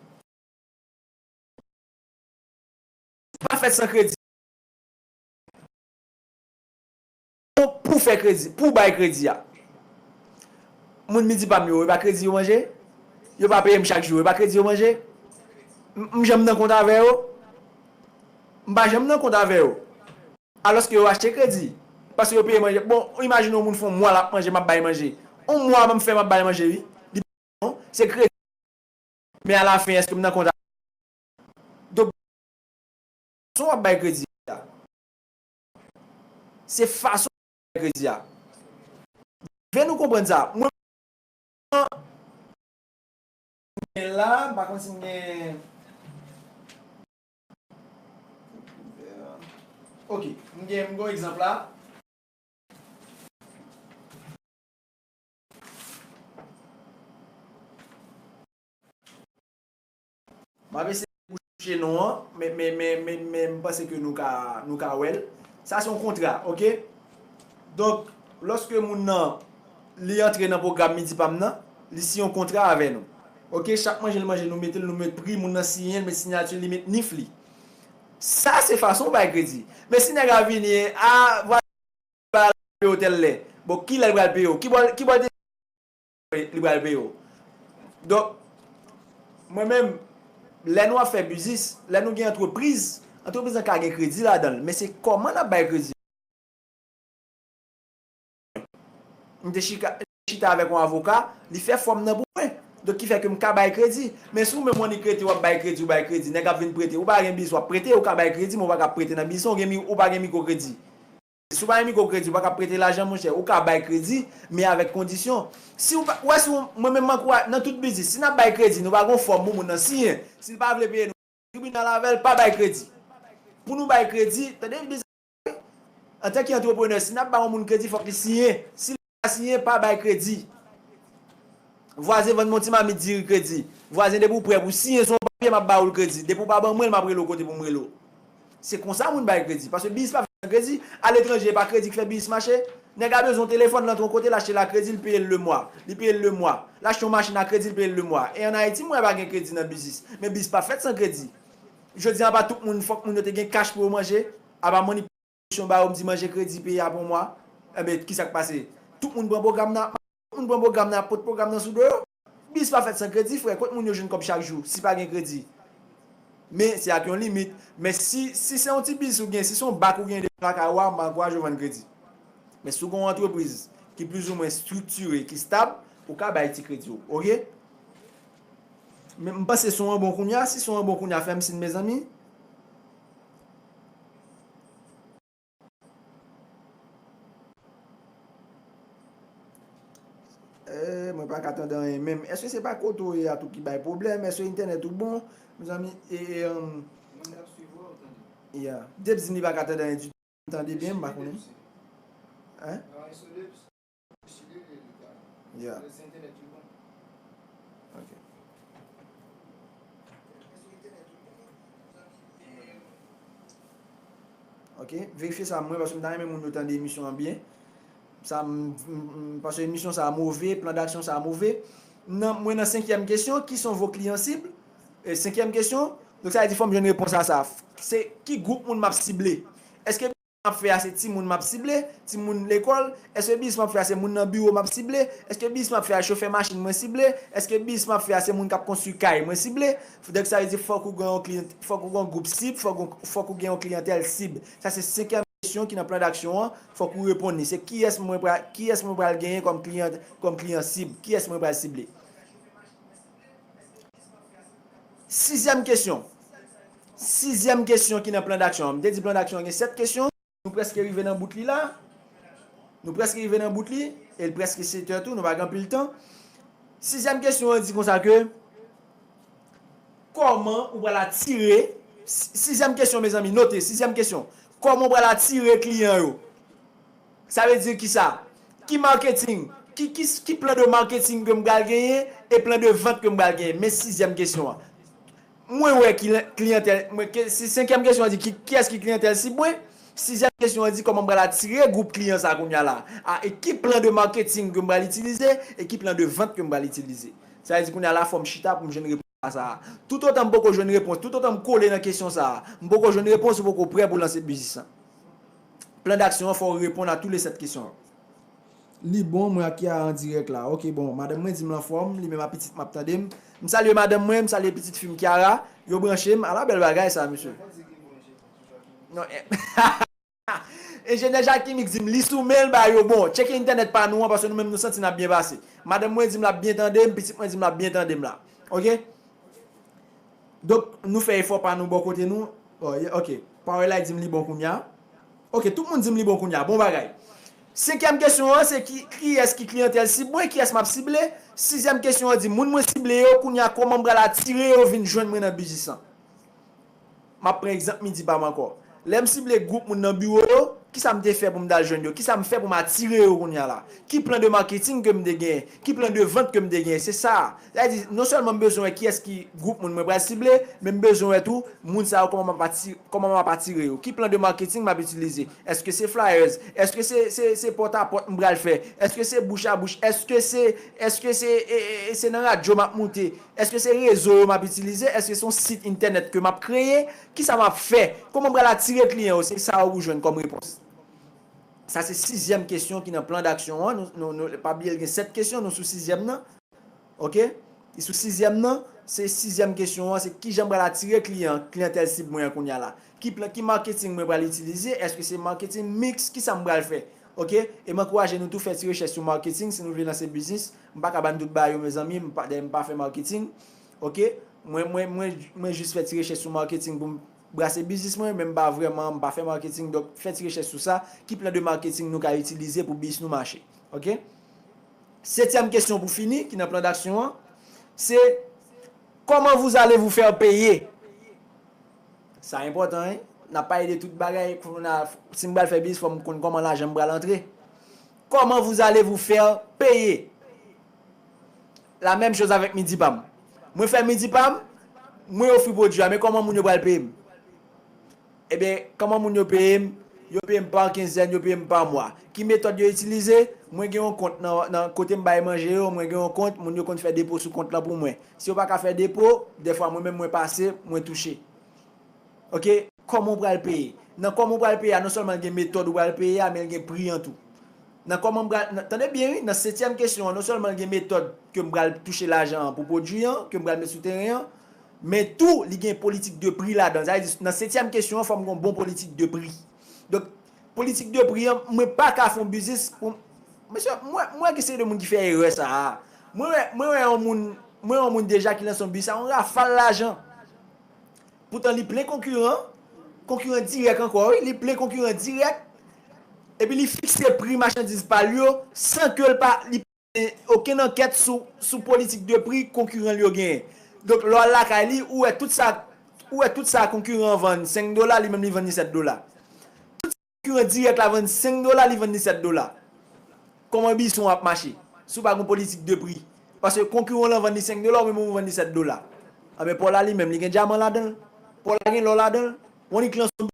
Pa fèt san kredi. Pou, pou fè kredi, pou bay kredi a. Moun Midipam yo, e pa kredi yo manje? Yo pa peye m chak jou, e pa kredi yo manje? M, m janm nan kont avè yo? M pa janm nan kont avè yo. Alòske yo achte kredi. Paske yo peye manje. Bon, imajine yon moun fè yon mwa l ap manje, m ap bay manje. Yon mwa m fè m ap bay manje, wi. Li non, se kredi. Men alafen, èske m nan kont a? Donk, fason w ap bay kredi a. Se fason w ap bay kredi a. Vle nou konprann sa. Mwen, gen la, m pa konn si m gen. Ok, m gen, m gen yon egzanp la. M ap eseye bouche non an, men, men, men, men, men m panse ke nou ka, nou ka wè l. Sa se yon kontra, ok? Donk, lòske moun nan, li antre nan pwogram Midipam nan, li siyen yon kontra avè nou. Ok, chak manje l manje, nou mete l, nou met pri, moun nan siyen l, met siyati li, met nif li. Sa se fason w bay kredi. Men si nèg la vini, a, vwazin pral peye w tèl lè. Bon, kilè l pral peye w? Ki bò, ki bò l te li pral peye w? Donk, mwen menm, lè nou ap fè biznis, lè nou gen antrepriz, antrepriz lan ka gen kredi ladan l, men se kòman n ap bay kredi. M te chika, chita avèk yon avoka, li fè fòm nan pou mwen. Donk, ki fè ke m ka bay kredi. Men si w menm w annik rete w ap bay kredi, w bay kredi, nèg ap vin prete, ou pa gen biznis w ap prete, ou ka bay kredi, men ou pa ka prete nan biznis lan, ou gen mi-, ou pa gen mikwo kredi. Si w pa gen mikwo kredi, ou pa ka prete lajan, monchè, ou ka bay kredi, men avèk kondisyon. Si w pa, ou wè, si w, mwen menm, m ankoura-, nan tout biznis, si n ap bay kredi, nou pa gen yon fòm pou moun nan siyen. Si l pa vle peye nou, tribinal avè l, pa bay kredi. Pou nou bay kredi, tande, biznis, antanke antreprenè, si n ap ba yon moun kredi, fòk li siyen. Si l pa siyen, pa bay kredi. Vwazen vann mwen yon ti mamit diri kredi. Vwazen, depi w prè pou siyen sou yon papye, m ap ba w l kredi. Depi w pa ban mwen l, m ap rele w kote pou m rele w. Se konsa moun bay kredi. Paske biznis pa fèt san kredi. Aletranje, e pa kredi k fè biznis mache. Nèg la bezwen yon telefòn, l antre yon kote, l achte l a kredi, li peye l lemwa. Li peye l lemwa. L achte yon machin a kredi, li peye l lemwa. E ann Ayiti, m wè pa gen kredi nan biznis. Men biznis pa fèt san kredi. Jodi a, pa tout moun, fòk moun yo te gen kach pou yo manje. Apa manipile. Yon ba yo, m di manje kredi peye apre yon mwa. Enben, ki sa k pase? Tout moun pran pwogram nan, tout moun pran pwogram nan, ap pot pwogram nan sou do yo. Biznis pa fèt san kredi, frè. Kot moun yo jwenn kòb chak jou, si pa gen kredi? Men, se ak yon limit. Men si, si se yon ti biznis ou gen, si se yon bak ou gen devan lakay ou a, m pa ankouraje w vann kredi. Men si w gen yon antrepriz ki plizoumwen estriktire, ki stab, ou ka bay ti kredi w, oke? Men m panse son an bon kounye a, si son an bon kounye a, fè m siy, mezanmi. Eh, mwen pa ka tande anyen menm. Èske se pa kote w ye a tou ki bay pwoblèm? Èske entènèt ou bon? Mezanmi, e, e, um, yeah. Debs di m li pa ka tande anyen ditou. M tande byen, m pa konnen. Hein? Yeah. Ok. Ok, verifye sa mwen, paske m ta renmen moun yo tande emisyon an byen. Sa, m, m, m, paske emisyon sa a move, plan d'aksyon sa a move. Nan, mwen nan senkyèm kesyon, qui sont vos clients cibles? E, senkyèm kesyon, donk sa vle di fò m jwenn repons a sa. Se ki gwoup moun m ap sible? Èske biznis m ap fè a se timoun m ap sible, timoun lekòl? Èske biznis m ap fè a se moun nan biwo m ap sible? Èske biznis m ap fè a chofè machin mwen sible? Èske biznis m ap fè a se moun k ap konstwi kay mwen sible? Donk sa vle di fòk ou gen yon kliyan, fòk ou gen yon gwoup sib, fòk ou, fòk ou gen yon kliyantèl sib. Sa se senkyèm kesyon ki nan plan d'aksyon an, fòk ou reponn li. Se kiyès mwen pral, kiyès mwen pral genyen kòm kliyan, kòm kliyan sib? Kiyès mwen pral sible? Sizyèm kesyon. Sizyèm kesyon ki nan plan d'aksyon an. M te di plan d'aksyon an gen sèt kesyon. Nou prèske rive nan bout li la. Nou prèske rive nan bout li. E l prèske sèt è tou. Nou pa gen anpil tan. Sizyèm kesyon an di konsa ke, kòman ou pral atire, si-, sizyèm kesyon, mezanmi, note, sizyèm kesyon. Kòman ou pral atire kliyan yo? Sa vle di ki sa? Ki marketing? Ki, ki, ki plan de marketing ke m pral genyen e plan de vant ke m pral genyen? Men sizyèm kesyon an. Mwen wè ki kliyantèl, mwen, ke, si senkyèm kesyon an di ki, kiyès ki kliyantèl sib mwen, sizyèm kesyon an di kòman m pral atire gwoup kliyan sa kounye a la. A, e ki plan de marketing ke m pral itilize, e ki plan de vant ke m pral itilize. Sa vle di kounye a la fò m chita pou m jwenn repons a sa. Toutotan m poko jwenn repons, toutotan m kole nan kesyon sa, m poko jwenn repons, ou poko prè pou lanse biznis lan. Plan d'aksyon an fò w reponn a tou le sèt kesyon an. Li bon, mwen ak Kiara an dirèk la. Ok, bon, madanm mwen di m l anfòm, li menm ak pitit m ap tande m. M salye madanm mwen, m salye pitit fi m Kiara, yo branche m. Ala bèl bagay sa, mesye. Non, eh. Enjenyè Jakimik di m li sou men l ba yo. Bon, tcheke entènèt pa nou an, paske nou menm nou santi n ap byen pase. Madanm mwen di m l ap byen tande m, pitit mwen di m l ap byen tande m la. Ok? Donk, nou fè efò pa nou bò kote nou. Oh, yeah, ok. Power la di m li bon kounye a. Ok, tout moun di m li bon kounye a. Bon bagay. Senkyèm kesyon an, se ki, kiyès ki kliyantèl sib mwen, kiyès m ap sible. Sizyèm kesyon an di, moun mwen sible yo, kounye a, kòman m pral atire yo vin jwenn mwen nan biznis lan? M ap pran egzanp Midi Pa m ankò. Lè m sible gwoup moun nan biwo yo, kisa m te fè pou m t al jwenn yo? Kisa m fè pou m atire yo kounye a la? Ki plan de marketing ke m te genyen? Ki plan de vant ke m te genyen? Se sa. Sa vle di, non sèlman m bezwen wè kiyès ki gwoup moun mwen pral sible, men m bezwen wè tou, moun sa yo, kòman m ap ati-, kòman m ap atire yo? Ki plan de marketing m ap itilize? Èske se flyers? Èske se, se, se pòt a pòt m pral fè? Èske se bouch a bouch? Èske se, èske se, e, e, e, se nan radyo m ap moute? Èske se rezo yo m ap itilize? Èske se yon sit entènèt ke m ap kreye? Kisa m ap fè? Kòman m pral atire kliyan yo? Se sa ou jwenn kòm repons. Sa se sizyèm kesyon ki nan plan d'aksyon an. Nou, nou, nou, pa bliye l gen sèt kesyon, nou sou sizyèm nan. Ok? Li sou sizyèm nan. Se sizyèm kesyon an, se kijan m pral atire kliyan, kliyantèl sib mwen an kounye a la. Ki plan, ki marketing mwen pral itilize? Èske se marketing mix? Kisa m pral fè? Ok? E m ankouraje nou tou fè ti rechèch sou marketing si nou vle lanse biznis. M pa ka ba n tout bagay yo, mezanmi, m pa, dayè m pa fè marketing. Ok? Mwen, mwen, mwen, mwen jis fè ti rechèch sou marketing pou m brase biznis mwen, men m pa vrèman, m pa fè marketing, donk fè ti rechèch sou sa, ki plan de marketing nou ka itilize pou biznis nou mache. Ok? Setyèm kesyon pou fini, ki nan plan d'aksyon an, se comment vous allez vous faire payer? Sa enpòtan, wi. N ap pale de tout bagay, kounye a, si m pral fè biznis, fò m konn kòman lajan m pral antre. Comment vous allez vous faire payer? La menm choz avèk Midi Pa m. Mwen fè Midi Pa m, mwen ofri pwodui a, men kòman moun yo pral peye m? Ebyen, kòman moun yo peye m? Yo peye m pa kenzèn, yo peye m pa mwa. Ki metòd yo itilize? Mwen gen yon kont nan, nan kote m bay manje yo, mwen gen yon kont, moun yo konn fè depo sou kont lan pou mwen. Si yo pa ka fè depo, dèfwa mwen menm mwen pase, mwen touche. Ok? Kòman w pral peye? Nan kòman w pral peye a, non sèlman l gen metòd ou pral peye a, men l gen pri an tou. Nan kòman m pral, nan, tande byen wi, nan setyèm kesyon an, non sèlman l gen metòd ke m pral touche lajan an pou pwodui an, ke m pral met sou teren an, men tou, li gen politik de pri ladan. Sa vle di, nan setyèm kesyon an, fò m gen yon bon politik de pri. Donk, politik de pri an, mwen pa ka fè yon biznis pou, mesye, mwen, mwen gen seri de moun ki fè erè sa a. Mwen wè, mwen wè yon moun, mwen wè yon moun deja ki lanse yon biznis a yon rafal lajan. Poutan li plen konkiran, konkiran dirèk ankò, wi, li plen konkiran dirèk. Epi li fikse pri machandiz pa l yo san ke l pa, li okenn ankèt sou, sou politik de pri konkiran l yo genyen. Donk, lè w al lakay li, ou wè tout sa, ou wè tout sa konkiran an vann senk dola, li menm li vann li sèt dola. Tout sa konkiran dirèk la vann senk dola, li vann li sèt dola. Kòman biznis ou ap mache? Si w pa gen politik de pri. Paske konkiran w lan vann li senk dola, ou menm ou vann li sèt dola. Anben, pa w la li menm, li gen dyaman ladan l. Pa w la gen lò ladan l. Yon lik lan se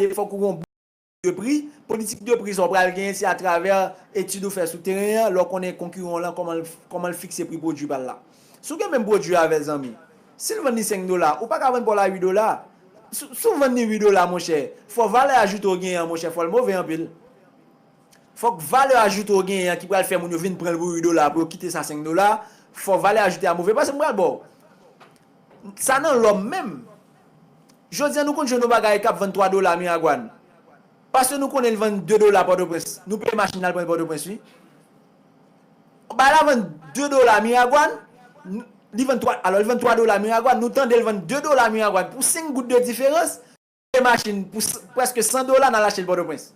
yon de pri. Politik de pri sa w pral genyen se atravè etid ou fè sou teren an, lè w konnen konkiran w lan, kòman l, kòman l fikse pri pwodui pa l la. Si w gen menm pwodui a, zanmi, si l vann li senk dola, ou pa ka vann pa w la uit dola. Si, si w vann li uit dola, monchè, fò valè ajoute w genyen an, monchè, fò l move anpil. Fòk valè ajoute w genyen an ki pral fè moun yo vin pran l pou uit dola, pou yo kite sa senk dola, fò valè ajoute a move. Paske m pral ba w. Sa nan lòm menm. Jodi a, nou konn jwenn yon bagay k ap vann twa dola Miragwàn. Paske nou konnen l vann de dola Pòtoprens. Nou peye machin n al pran l Pòtoprens, wi. Bagay la vann de dola Miragwàn, n-, li vann twa, alò, li vann twa dola Miragwàn, nou tande l vann de dola Miragwàn. Pou senk goud de diferans, peye machin pou s-, prèske san dola, n al achte l Pòtoprens.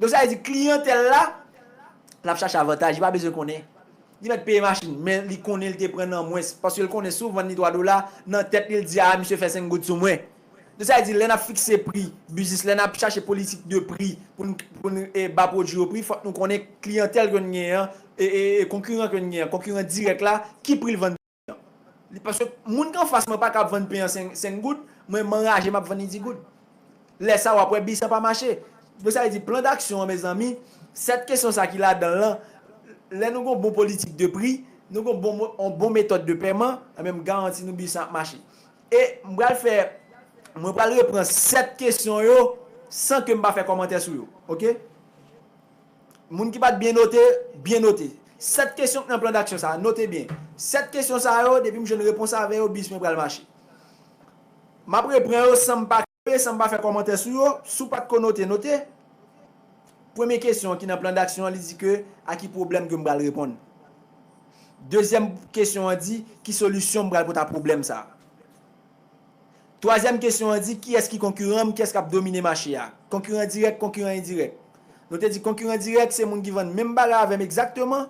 Donk, sa vle di, kliyantèl la, l ap chache avantaj, li pa bezwen konnen. Li mèt peye machin, men li konnen li te pran nan mwens, paske l konnen si w vann li twa dola, nan tèt li, l di, "A, misye fè senk goud sou mwen." Donk, sa vle di, lè n ap fikse pri biznis, lè n ap chache politik de pri pou n, pou n, e, ba pwodui yo pri, fòk nou konnen kliyantèl ke n genyen an, e, e, e konkiran ke n genyen an, konkiran dirèk la, ki pri l vann. Li, paske moun ki anfas mwen pa ka ap vann pen an senk, senk goud, mwen, m anraje, m ap vann li dis goud. Lè sa, w ap wè biznis lan pa mache. Donk, sa vle di, plan d'aksyon an, mezanmi, sèt kesyon sa ki ladan l lan, lè nou gen yon bon politik de pri, nou gen yon bon, mo-, yon bon metòd de pèman, anben, m garanti nou biznis lan ap mache. E m pral fè, mwen pral reprann sèt kesyon yo san ke m pa fè kòmantè sou yo, oke? Moun ki pa t byen note, byen note. Sèt kesyon k nan plan d'aksyon sa a, note byen. Sèt kesyon sa yo, depi m jwenn repons avè yo, biznis mwen pral mache. M ap repran yo san m pa kanpe, san m pa fè kòmantè sou yo. Si w pa t ko note, note. Premye kesyon ki nan plan d'aksyon an, li di ke a ki pwoblèm ke m pral reponn. Dezyèm kesyon an di, ki solisyon m pral pote a pwoblèm sa a. Twazyèm kesyon an di, kiyès ki konkiran m, kiyès k ap domine mache a? Konkiran dirèk, konkiran endirèk. Nou te di konkiran dirèk, se moun ki vann menm bagay avè m egzakteman.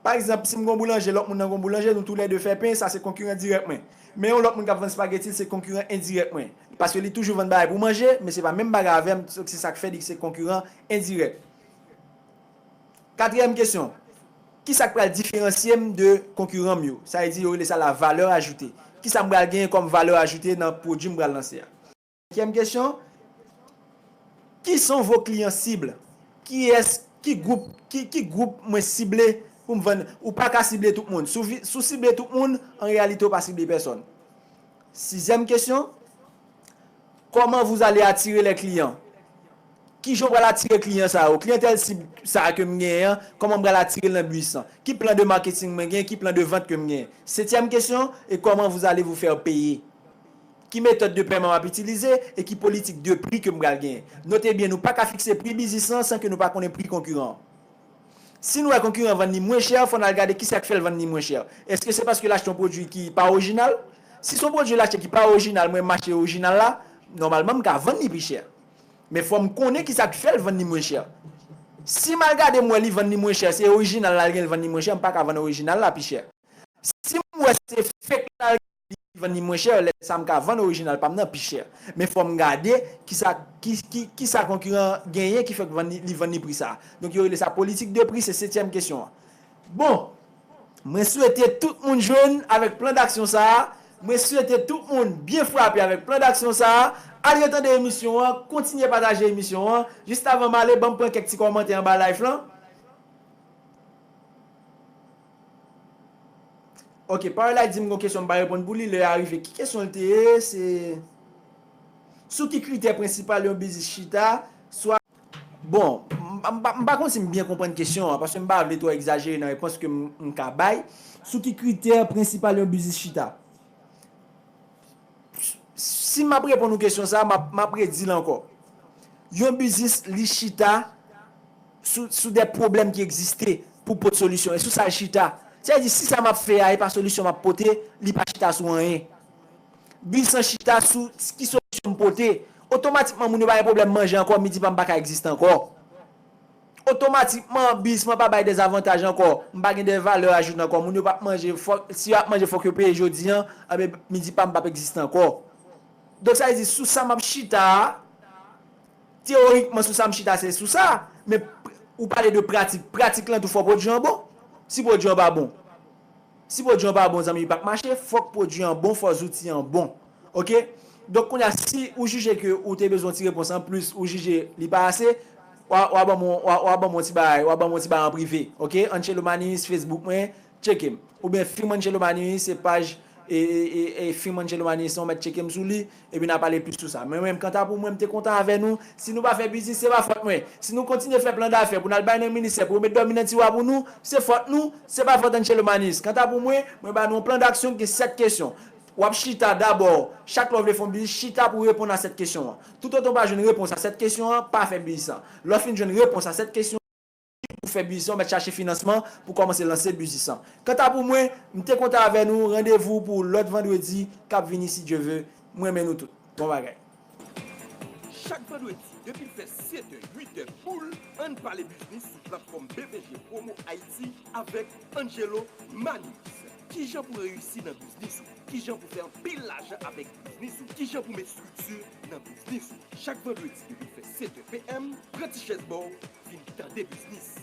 Pa egzanp, si m gen yon boulanje, lòt moun nan gen yon boulanje, nou toulède fè pen, sa se konkiran dirèk mwen. Men yon lòt moun k ap vann spageti, se konkiran endirèk mwen. Paske li toujou vann bagay pou manje, men se pa menm bagay avè m, se sa k fè li se konkiran endirèk. Katriyèm kesyon, kisa k pral diferansye m de konkiran m yo? Sa vle di, yo rele sa la valeur ajoutée. Kisa m pral genyen kòm valè ajoute nan pwodui m pral lanse a? Senkyèm kesyon, qui sont vos clients cibles? Kiyès, ki gwoup, ki, ki gwoup mwen sible pou m vann? Ou pa ka sible tout moun. Si w vi-, si w sible tout moun, an reyalite, w pa sible pèsòn. Sizyèm kesyon, comment vous allez attirer les clients? Kijan w pral atire kliyan sa yo? Kliyantèl sib sa a ke m genyen an, kòman m pral atire l nan biznis lan? Ki plan de marketing mwen genyen? Ki plan de vant ke m genyen? Setyèm kesyon, et comment vous allez vous faire payer? Ki metòd de pèman m ap itilize e ki politik de pri ke m pral genyen? Note byen, nou pa ka fikse pri biznis lan san ke nou pa konnen pri konkiran an. Si nou wè konkiran vann li mwen chè, fò n al gade kisa k fè l vann li mwen chè. Èske se paske l achte yon pwodui ki pa orijinal? Si se yon pwodui l achte ki pa orijinal, mwen m achte orijinal la, nòmalman m ka vann li pi chè. Men fò m konnen kisa k fè l vann li mwen chè. Si m al gade m wè li vann li mwen chè, se orijinal la l gen l vann li mwen chè, m pa ka vann orijinal la pi chè. Si m wè se fake la l vann li mwen chè, lè sa m ka vann orijinal pa m nan pi chè. Men fò m gade kisa, ki, ki, kisa konkiran genyen ki fè k vann li, li vann li pri sa. Donk yo rele sa politik de pri, se setyèm kesyon an. Bon, mwen swete tout moun jwenn avèk plan d'aksyon sa a. Mwen swete tout moun byen frape avèk plan d'aksyon sa a. Al retande emisyon an, kontinye pataje emisyon an. Jis avan m ale, ban m pran kèk ti kòmantè anba live lan. Ok, Payola di m gon kesyon m pa reponn pou li, lè a rive. Ki kesyon l te ye? Se sou ki kritè prensipal yon biznis chita, swa... Bon, m, m, m pa, m pa konn si m byen konprann kesyon an, paske m pa vle twò egzajere nan repons ke m, m ka bay. Sou ki kritè prensipal yon biznis chita? Si m ap reponn ou kesyon sa a, m ap, m ap redi l ankò. Yon biznis, li chita sou, sou de pwoblèm ki egziste pou pot solisyon. E sou sa l chita. Sa vle di, si sa m ap fè a, e pa solisyon m ap pote, li pa chita sou anyen. Biznis lan chita sou ki solisyon m pote. Otomatikman, moun yo pa gen pwoblèm manje ankò, midi pa m pa ka egziste ankò. otomatikman biznis mwen pa bay dezavantaj ankò. M pa gen de valè ajoute ankò. Moun yo p ap manje, fòk, si yo ap manje, fòk yo peye jodi an, anben midi pa m p ap egziste ankò. Donk sa vle di sou sa m ap chita a, teyorikman sou sa m chita se sou sa, men ou pale de pratik. Pratik lan tou fò pwodui an bon. Si pwodui an pa bon, si pwodui an pa bon, zanmi, li p ap mache, fòk pwodui an bon, fò zouti an bon. Oke? Donk kounye a, si ou jije ke ou te bezwen yon ti repons anplis, ou jije li pa ase, w a, w a ban mwen, w a, w a ban mwen yon ti bagay, w a ban mwen yon ti bagay an prive. Oke? Angelo Manius, Facebook mwen, tcheke m. Oubyen Film Angelo Manius, se paj e, e, e, e Film Angelo Manius, ou mèt tcheke m sou li, epi n a pale plis sou sa. Men menm, kanta pou mwen, m te kontan avè nou. Si nou pa fè biznis, se pa fòt mwen. Si nou kontinye fè plan dafè pou n al bay nan ministè, pou yo met dòmi nan tiwa pou nou, se fòt nou, se pa fòt Angelo Manius. Kanta pou mwen, mwen ba nou yon plan d'aksyon ki gen sèt kesyon. W ap chita dabò, chak lè w vle fè yon biznis, chita pou w reponn a sèt kesyon an. Toutotan w pa jwenn repons a sèt kesyon an, pa fè biznis lan. Lè w fin jwenn repons a sèt kesyon, pou fè biznis lan, w mèt chache finansman pou kòmanse lanse biznis lan. Kanta pou mwen, m te kontan avè nou, randevou pou lòt vandredi k ap vini si Dye ve. Mwen renmen nou tout. Bon bagay. Chak vandredi, depi l fè sèt è, uit è boul, ann pale biznis sou platfòm B V G Promo Haïti avèk Angelo Manius. Kijan pou reyisi nan biznis ou? Kijan pou fè anpil lajan avèk biznis ou? Kijan pou met estrikti nan biznis ou? Chak vandredi, depi l fè sèt è P M, pran ti chèz ba w, vin tande biznis.